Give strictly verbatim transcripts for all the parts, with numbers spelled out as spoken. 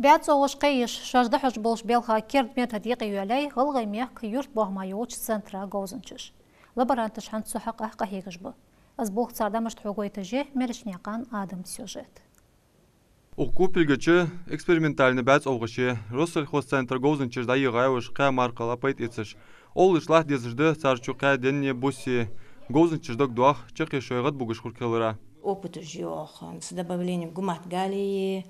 БаьцовгӀаш кхееш, шоаш дӀахьош болаш белха керда метод юкъейоалаяьй ГӀалгӀай мехка юртбоахама йолча центра говзанчаша. Лаборанташ хӀанз цу хьакъехьа къахьегаш ба. Из болх цар дӀа мишта хьогойташ я Мерешкнаькъан Адама сюжет. Укх купилгача экспериментальни баьцовгӀаш я Россельхозцентра говзанчаша дӀайийгӀай уж кхаь мархӀалла пайда эцаш. Овлаш латта дезаш да цар чу кхаь денна бус. Говзанчаша дог доах, чаккхе шоай гӀадбугаш хургхилара. Опыташ я оаха с добавлением гумат калия,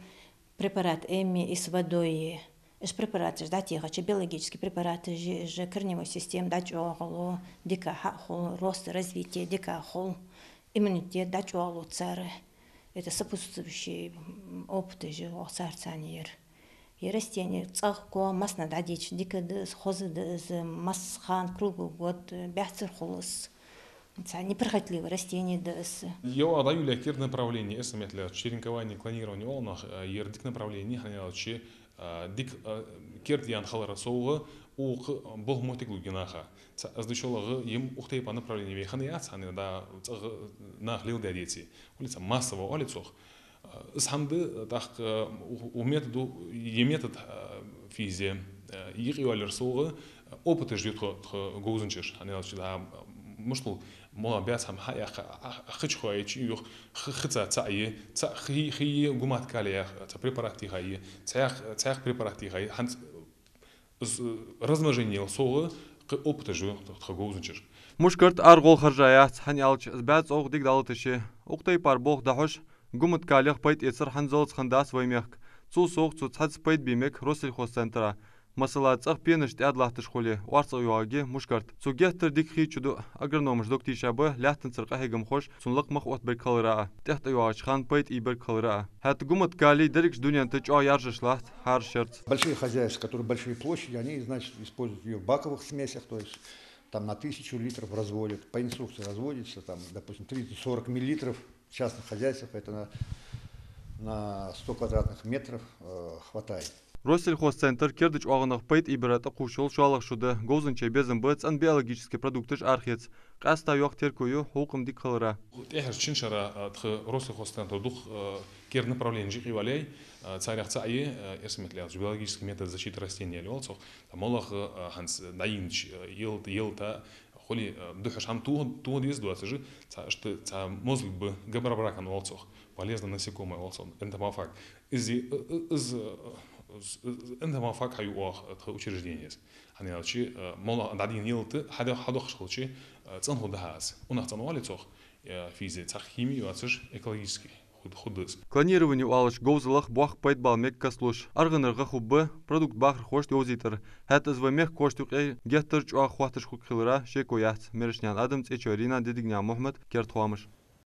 препарат эмми и с водой. Уж препараташ дӀатехача, биологически препараташ я уж, корневой система дӀачӀоагӀлу, дика хьахул, рост, развитие дика хул, иммунитет дӀачӀоагӀлу цар. Это сопутствующие, м, опыташ я оаха царца цхьана ер. Ер растени цӀагӀа кхо массанахьа дӀадийча дика да из, хоза да из, масса хана, круглый год, э, баьццара хул из. Цхьа неприхотливое растение да из. Ер оаха дӀайолаяь керда направлени, эрсий меттала аьлча, черенкование, клонирование оал наха, э, ер дика направлени, хӀана аьлча, э, дика, э, керда яьнна хиларал совгӀа, укхаза болх моттиг лургья наха. Цхьа, из да шоллагӀа, ер укх тайпара направлени вай хинна яц, хӀана аьлча, цӀагӀа наха леладаь деце. Оал цох, массово оал цох. Из хӀама да, тӀаккха, у, у методу, е метод, а, физия, а, юкъейоалаяр совгӀа, опыташ я тха, тха говзанчаша, хӀана аьлча, да, мишта, моллагӀа баьццара хӀама хьаяьккха, а, а, хи чу хоайча, юха хи, хица цхьа е, цхьа хи, хи е гумат калия, цхьа препарат техай е, цхьаькха, цхьаькха препарат техай е, хӀанз из, э, размножени яла совгӀа кхы опыташ я тха говзанчаша. Мушкарт аргӀол хержа яц, хӀана аьлча, из баьцовгӀа дика далаташ я. Укх тайпара болх дӀахьош, гумат калех пайда эцар хӀанзалца хиннадац вай мехка. Цул совгӀа цу цхьацца пайда бе мег Россельхозцентра. Масала, цӀагӀа пенаш тӀаьда латташ хуле, орцагӀа йоагӀаргья мушкарт. Цу геттара дика хий чу ду агрономаша дог тийша ба лаьттанцара къахьегамхоша цунна лакха мах оттабергхилара а, тӀехьтӀайоагӀача хана пайда ийбергхилара а. ХӀаьта гумат калий деррига дунен тӀа чӀоагӀа яржаш латт хӀара шерца. Большие хозяйства, которые большие площади, они, значит, используют её в баковых смесях, то есть там на тысячу литров разводят, по инструкции разводится, там, допустим, тридцать-сорок миллилитров, в частных хозяйствах это на, на сто квадратных метров, э, хватает. Россельхозцентр керда чӀоагӀонах пайда ийбара тӀакхувш йола шоллагӀа шу да. Говзанчий безам ба цӀена биологически продукташ арахеца. Къаьстта йоккха терко ю хьукъам дика хилара. ТӀехьарча шин шера, а, тха Россельхозцентра дукха, а, керда направленеш юкъейоалаяьй, а, царех цаӀ я, а, эрсий меттала аьлча, биологический метод защиты растений оал цох. ТӀаккха моллагӀа, а, хӀанз дӀайийнача, а, ялат-, ялата хуле, а, духхьал хӀама тоха, тоха деза доацаш, цхьа иштта цхьа мозлиг ба, габрабракон оал цох, полезное насекомое оал цох, энтомофаг. Из, э, э, из, э, из, из энтомофаг хьаю оаха тха учрежденес. ХӀана аьлча, э, моллагӀа дӀадийна ялат хьадоах-, хьадоахаш хилча, э, цӀена хургда хьа из. УнахцӀена оал цох, э, физия, цхьаккха хими йоацаш, экологически хургда, хургда из. Клонировани оалаш говзалах боккха пайда бала мег кастлуш. АргӀанара гӀа хургба продукт бахархошта йовзийтар. ХӀаьта из вай мехкахошта юкъе геттара чӀоагӀа хоатташ хургхилара шеко яц. Мерешкнаькъан Адам, ЦӀечой Рина, Дидигнаькъан Мухьмад, «Керда хоамаш».